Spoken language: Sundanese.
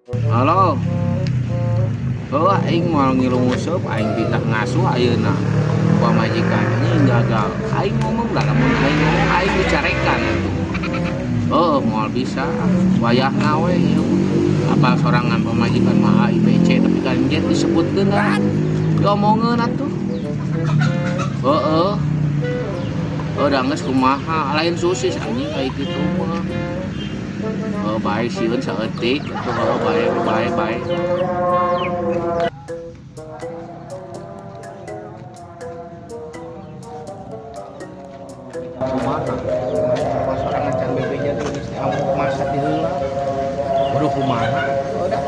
Halo. Oh, aing moal ngilu nguseup, aing titah ngasuh ayeuna. Pamajikan anjing gagal. Aing ngomong lah, lamun aing ngomong aing dicarekan atuh. Oh, moal bisa. Wayahna we ieu. Apal sorangan pamajikan mah A, I, B, C, tapi kan jet disebutkeun lah. Diomongeun atuh. Heeh. Oh, da geus kumaha, lain susis anjing kayak kitu mah. Oh, bae sieun saeutik atuh, oh, bae bae bae. Kumaha? Sorangan can bebeja geus amuk masak di heula. Waduh, kumaha? Oh, da.